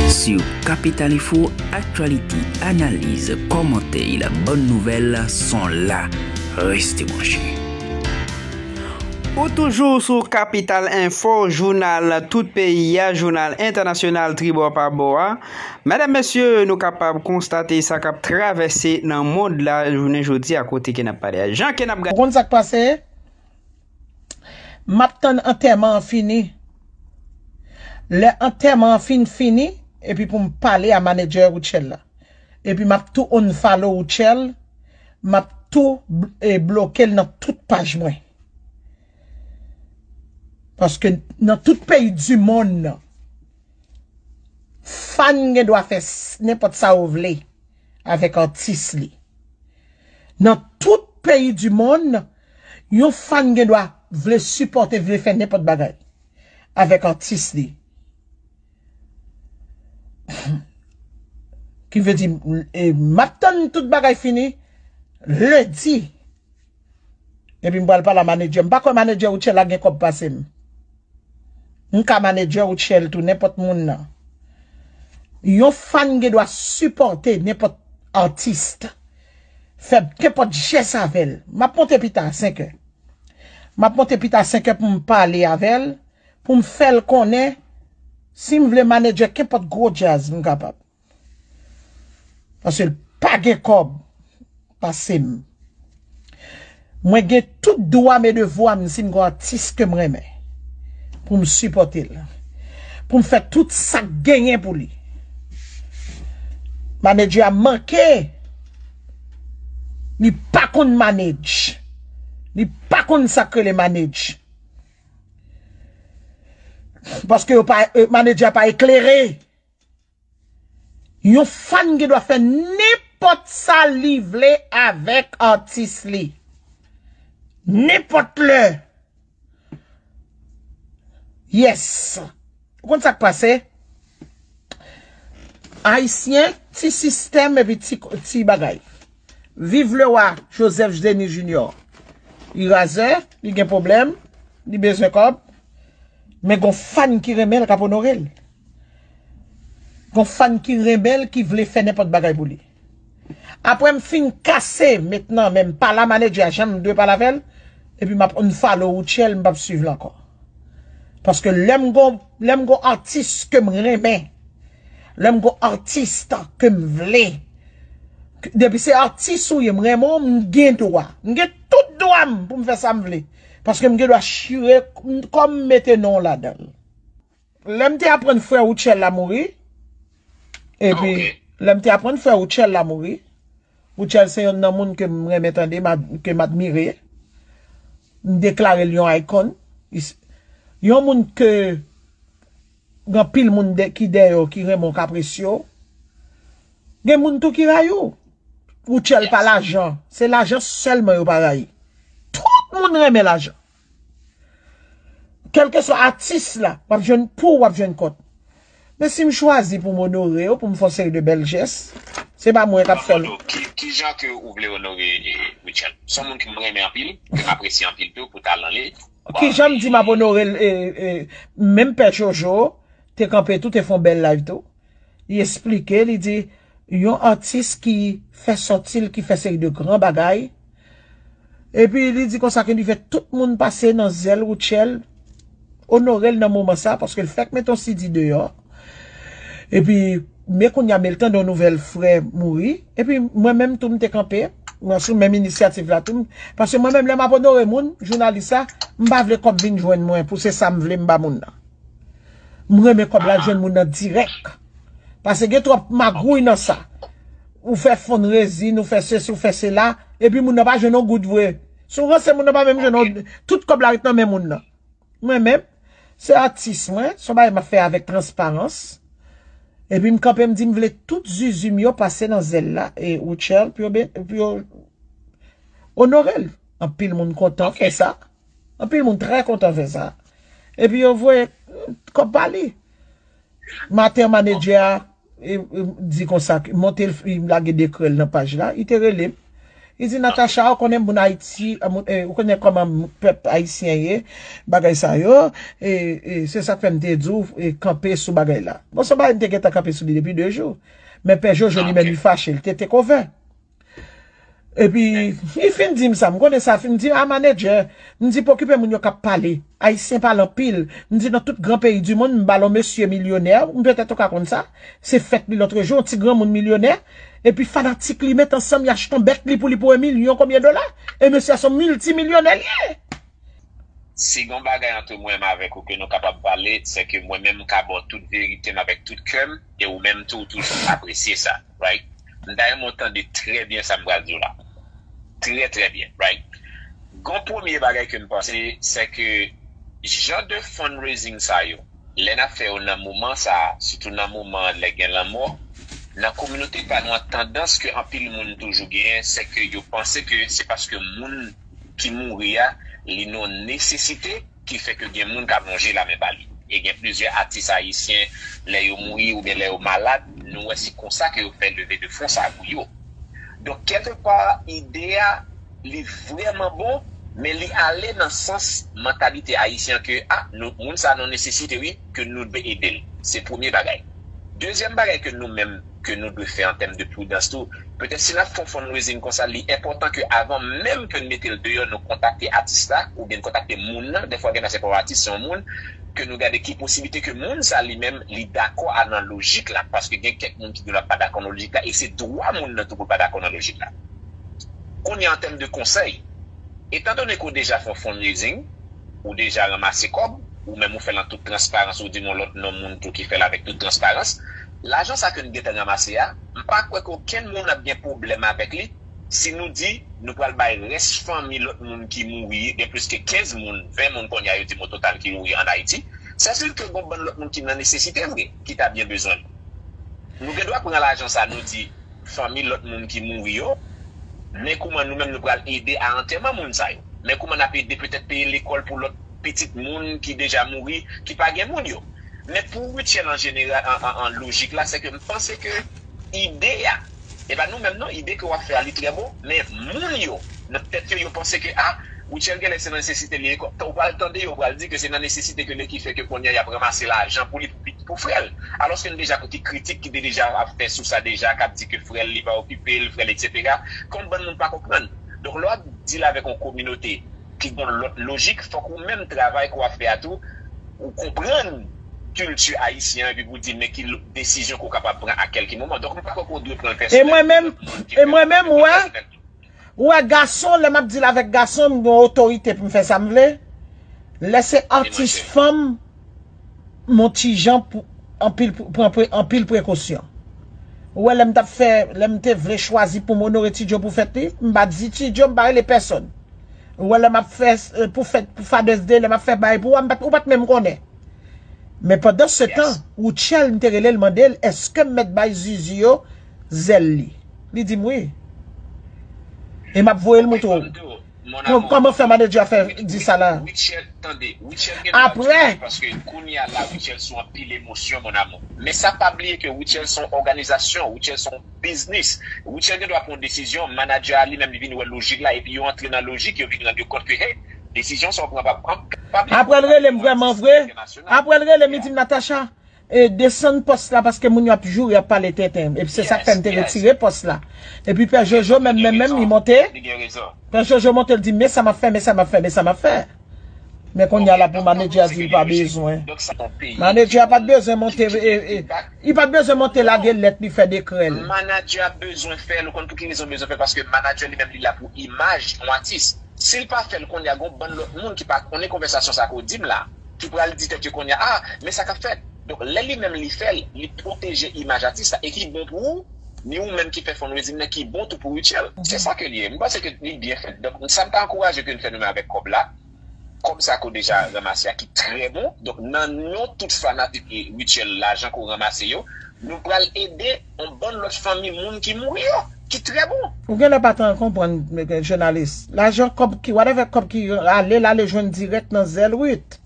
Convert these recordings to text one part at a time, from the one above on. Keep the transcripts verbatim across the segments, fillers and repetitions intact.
Sur Capital Info, actualité, analyse, commentaires, bonne nouvelle sont là. Restez branchés. Ou toujou sou Capital Info, jounal tout peyi a, jounal entènasyonal tribò pa bò a. Medam, mesye, nou kapab konstate sa k ap travèse nan mond la jounen jodi a, kote ke n ap pale a. Jan ke n ap gade. Ou konn sa k pase? M ap tann antèman an fini. Lè antèman an fin fini, epi pou m pale a manedjè Rutshelle la. Epi m ap tou unfollow Rutshelle, m ap tou bl- e bloke l nan tout paj mwen. Paske nan tout peyi di monn nan, fan gen dwa fè s- nenpòt sa yo vle avèk atis li. Nan tout peyi di monn, yon fan gen dwa vle sipòte, vle fè nenpòt bagay avèk atis li. Ki vle di, e, m ap tann tout bagay fini lendi. Epi m pral pale a manedjè. M pa kwè manedjè Rutshelle la gen kòb pase m. M ka manedjè Rutshelle tou, nenpòt moun nan. Yon fan gen dwa sipòte nenpòt atis. Fè nenpòt jès avè l. M ap monte pita a senk è. M ap monte pita a senk è pou m pale avè l, pou m fè l konnen si m vle manedjè kenpòt gwo djaz, m kapab. Paske l pa gen kòb pase m. Mwen gen tout dwa m e devwa m si m gen yon atis ke m renmen. Pou m sipòte l. Pou m fè tout sa k genyen pou li. Manedjè a manke. Li pa konn manage. Li pa konn sa k rele manage. Paske yo pa, e, manedjè a pa eklere. Yon fan gen dwa fè nenpòt sa li vle avèk atis li. Nenpòt lè. Yes. Ou konn sa k pase? Ayisyen, ti sistèm epi ti, ti bagay. Viv lewa Joseph Denis Junior. Li razè, li gen pwoblèm, li bezwen kòb. Men gon fan ki renmen l k ap onore l. Gon fan ki renmen l, ki vle fè nenpòt bagay pou li. Apre m fin kase met nan men m, pa la manedjè a, jan m dwe pale avè l, epi m ap unfollow Rutshelle, m p ap swiv l ankò. Paske lè m gon, lè m gon atis ke m renmen, lè m gon atis ke m vle, depi se atis ou ye, m renmen w, m gen dwa. M gen tout dwa m pou m fè sa m vle. Paske m gen dwa chire kòm m mete non w ladan l. Lè m te aprann frè Rutshelle la mouri, epi Ok. Lè m te aprann frè Rutshelle la mouri, Rutshelle se yonn nan moun ke m renmen tande, m ad- ke m admire. M deklare l yon icon. Is- Yon moun ke gen anpil moun de- ki dèyè w, ki renmen w, k apresye w. Gen moun tou ki rayi w. Rutshelle pa lajan. Se lajan sèlman yo pa rayi. Tout moun renmen lajan. Kèlkeswa atis la, w ap jwenn pou w, w ap jwenn kont. Men si m chwazi pou m onore w, pou m fè yon seri de bèl jès, se pa mwen k ap fè l. Ki, ki jan ke ou vle onore, e, Rutshelle? Se yon moun ke m renmen anpil, ke m apresye anpil tou pou talan li. Ki jan m di m ap onore l, e, e, menm Pè Jojo te kanpe tou, te fè yon bèl live tou. Li esplike, li di, yon atis ki fè sòti l, ki fè seri de gran bagay. Epi li di konsa ke li vle tout moun pase nan zèl Rutshelle, onore l nan moman sa, paske l fèk mete yon C D deyò. Epi, men kounye a, men l tande yon nouvèl frè mouri. Epi, mwen menm tou, m te kanpe. Mwen sou menm inisyativ la tou. Paske mwen menm, lè m ap onore moun, jounalis la, m pa vle kòb vin jwenn mwen pou se sa m vle m ba moun nan. M renmen kòb la jwenn moun nan dirèk. Paske gen twòp magouy nan sa. Ou fè fundraising, ou fè sesi, ou fè sela, epi moun nan pa jwenn yon goud vre. Si w ranse, moun nan pa menm jwenn yon, tout kòb la ret nan men moun nan. Mwen menm, se atis mwen, se yon bagay m ap fè avèk transparans. Epi m kanpe, m di m vle tout zuzu m yo pase nan zèl la, e Rutshelle, pou yo, pou yo onore l. Anpil moun kontan fè sa. Anpil moun trè kontan fè sa. Epi yo voye kòb pa li. Maten, manedjè a, e, e, di konsa, monte l, li lage dekrè l nan paj la, li te rele m. Li di, Natacha, ou konnen moun Ayiti, eh, moun, eh, ou konnen kòman pèp ayisyen ye, bagay sa yo, e, e se sa k fè m te di w, e, kanpe sou bagay la. Bon, se yon bagay m te gentan kanpe sou li depi de jou. Men Pè Jojo li menm li fache, li te take over. Epi, li fin di m sa, m konnen sa, fin di, a manedjè, m di, pa okipe moun yo k ap pale. Ayisyen pale anpil. M di, nan tout gran peyi di monn, m ba l yon mesye milyonè, m petèt ou ka konn sa. Se fèt li lòtrejou, yon ti granmoun milyonè. Epi fanatik li met ansanm, y achte yon bèt li pou li pou yon milyon konbyen dola. E mesye a se yon miltimilyonè li ye. Si gon bagay ant mwen menm avèk ou ke nou kapab pale, se ke mwen menm m ka ba w tout verite m avèk tout kè m, e ou menm tou ou toujou apresye sa, right? M ta renmen w tande trè byen sa m pral di w la. Trè, trè byen, right? Gon premye bagay ke m panse, se ke jan de fundraising sa yo, lè n ap fè yo nan moman sa a, sitou nan moman lè gen lanmò, nan kominote pa nou an, tandans ke anpil moun toujou genyen, se ke yo panse ke se paske moun ki mouri a, li nan nesesite, ki fè ke gen moun k ap lonje lamen ba li. E gen plizyè atis ayisyen, lè yo mouri oubyen lè yo malad, nou wè se konsa ke yo fè leve de fon sa a pou yo. Donk, kèlkepa, ide a, li vrèman bon, men li ale nan sans mantalite ayisyen ke, a, nou, moun sa nan nesesite, wi, ke nou dwe ede l. Se premye bagay. Dezyèm bagay ke nou menm, ke nou dwe fè an tèm de pridans tou, petèt si n ap fè yon fundraising konsa, li enpòtan ke avan menm ke n mete l deyò, nou kontakte atis la, oubyen n kontakte moun nan, dèfwa gen nan se pa yon atis, se yon moun, ke nou gade ki posiblite ke moun sa li menm, li dakò a nan lojik la, paske gen kèk moun ki gen dwa pa dakò nan lojik la, e se dwa moun nan tou pou l pa dakò nan lojik la. Kounye a, an tèm de konsèy, etandone ke w deja fè yon fundraising, ou deja ranmase kòb, ou menm ou fè l an tout transparans, ou di yon lòt non moun tou ki fè l avèk tout transparans, lajan sa ke n gentan ranmase a, m pa kwè ke okenn moun ap gen pwoblèm avèk li, si nou di nou pral bay rès fanmi lòt moun ki mouri, gen plis ke kenz moun, ven moun kounye a yo di m o total ki mouri ann Ayiti, sèsil ke gon bann lòt moun ki nan nesesite vre, ki ta byen bezwen l. Nou gen dwa pran lajan sa, nou di fanmi lòt moun ki mouri yo, men kouman nou menm nou pral ede a antèman moun sa yo. Men kouman n ap ede petèt peye lekòl pou lòt pitit moun ki deja mouri, ki pa gen moun yo. Men pou Rutshelle an jeneral, an, an, an lojik la, se ke m panse ke ide a, e pa nou menm non, ide ke w ap fè a li trè bon, men moun yo, nan tèt yo, yo panse ke, a, Rutshelle genlè se nan nesesite li ye, ou pral tande yo, yo pral di ke se nan nesesite ke li ki fè ke kounye a y ap ranmase lajan pou li, pou, pou frè l. Alòske n deja konn ki kritik ki te deja ap fè sou sa deja, k ap di ke frè l li pa okipe l, frè l, etsetera. Kon bann moun pa konprann. Donk, lè w ap deal avèk yon kominote ki gen yon lòt lojik, fòk ou menm travay ke w ap fè a tou, ou konprann kilti ayisyen an, epi pou di men ki lo-, desizyon ke w kapab pran a kèlke moman. Donk, m pa kwè ke w dwe pran l pèsonèl. E mwen menm, e mwen menm, ou wè, ou wè, gason, lè m ap deal avèk gason, m gen otorite pou m fè sa m vle. Lè se atis fanm, m on ti jan pou, anpil, pran pre-, anpil prekosyon. Ou wè, lè m t ap fè, lè m te vle chwazi pou m onore Ti Djo pou fèt li, m pa di Ti Djo, m pa rele pèsonn. Ou wè, lè m ap fè, eh, pou fèt, pou Father's Day, lè m ap fè bagay pou ou, ou pa t, ou pa t menm konnen. Men pandan se tan, Rutshelle, m te rele l, mande l, èske m mèt bay Zuzu yo zèl li? Li di m wi. E m ap voye l montre w. Kòman fè manedjè a fè di sa la? Apre, paske kounye a la, Rutshelle sou anpil emosyon, mon amour. Men sa, pa bliye ke Rutshelle se yon òganizasyon, Rutshelle se yon biznis. Rutshelle gen dwa pran yon desizyon, manadjè a li menm li vin wè lojik la, epi yo antre nan lojik, yo vin rann yo kont ke, hey, desizyon sa w pran pa, pa, pa byen. Apre l rele m vrèman vre. Apre l rele m, li di m, Natacha, e, desann pòs la paske moun yo ap joure, ap pale tenten. Epi se sa k fè m te retire pòs la. Epi Pè Jojo menm, menm, menm, li monte. Pè Jojo monte, l di, men sa m ap fè, men sa m ap fè, men sa m ap fè. Men kounye a la pou manedjè a di l pa bezwen. Manedjè a pa t bezwen monte, e, e, li pa t bezwen monte lage lèt li fè dekrè l. Manadjè a bezwen fè l, ou konn pou ki rezon l bezwen fè l, paske manadjè li menm li la pou imaj yon atis. Si l pa fè l kounye a, gon bann lòt moun ki pa konnen konvèsasyon sa ke w di m la, ki pral di tèt yo kounye a, a, men sa k ap fèt. Donk, lè li menm li fè l, li pwoteje imaj atis la, e ki bon pou ou, ni ou menm ki fè fundraising nan, ki bon tou pou Rutshelle. Se sa ke l ye. M panse ke li byen fèt. Donk, sa m ta ankouraje ke n fè nou menm avèk kòb la, kòb sa ke w deja ranmase a ki trè bon. Donk, nan non tout fanatik Rutshelle, lajan ke w ranmase yo, nou pral ede yon bann lòt fanmi moun ki mouri yo, ki trè bon. Ou genlè pa t konprann, jounalis. Lajan kòb ki, whatever kòb ki ale, l ale jwenn dirèk nan zèl Ruth.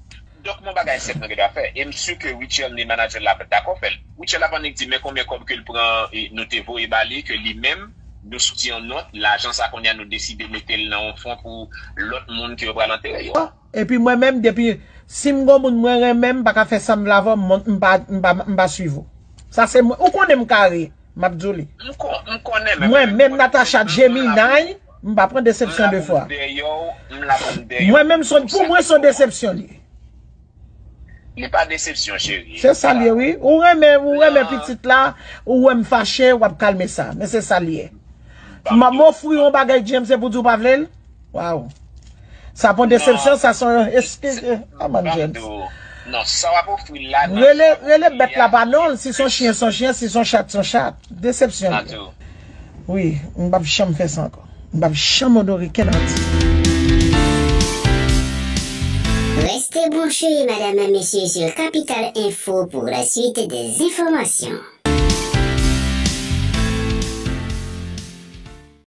Donk, yon bagay senp nou gen dwa fè. E m si ke Rutshelle ni manadjè l la dakò fè l. Rutshelle ap annik di men konbyen kòb ke l pran, e, nou te voye ba li, ke li menm, Nou soti yon nòt, lajan sa kounye a nou deside mete l nan yon fon pou lòt moun ke yo pral antere yo. Epi mwen menm, depi si m gon moun mwen renmen, m pa ka fè sa m vle avè w, m, m pa, m pa, m pa swiv ou. Sa se mwen. Ou konnen m kare, m ap di w li. M kon- m konnen men Mwen menm, Natacha Gemini, m pa pran desepsyon de fwa. Mwen menm, se- pou mwen, se yon desepsyon li ye. Li pa desepsyon, cheri. Se sa l ye, wi. Ou renmen, ou renmen pitit la, ou wè m fache, w ap kalme sa. Men se sa l ye. M ap ofri yon bagay, James, se pou di w pa vle l? Waw. Sa pa yon desepsyon, sa se yon eskiz. Aman, James. Non, sa w ap ofri la nan Rele, rele bèt la pa non l. Si se yon chyen, se yon chyen. Si se yon chat, se yon chat. Desepsyon li ye. Wi, m p ap janm fè sa ankò. M p ap janm onore kenn atis. Restez branchés, mesdames et messieurs, sur Capital Info pour la suite des informations.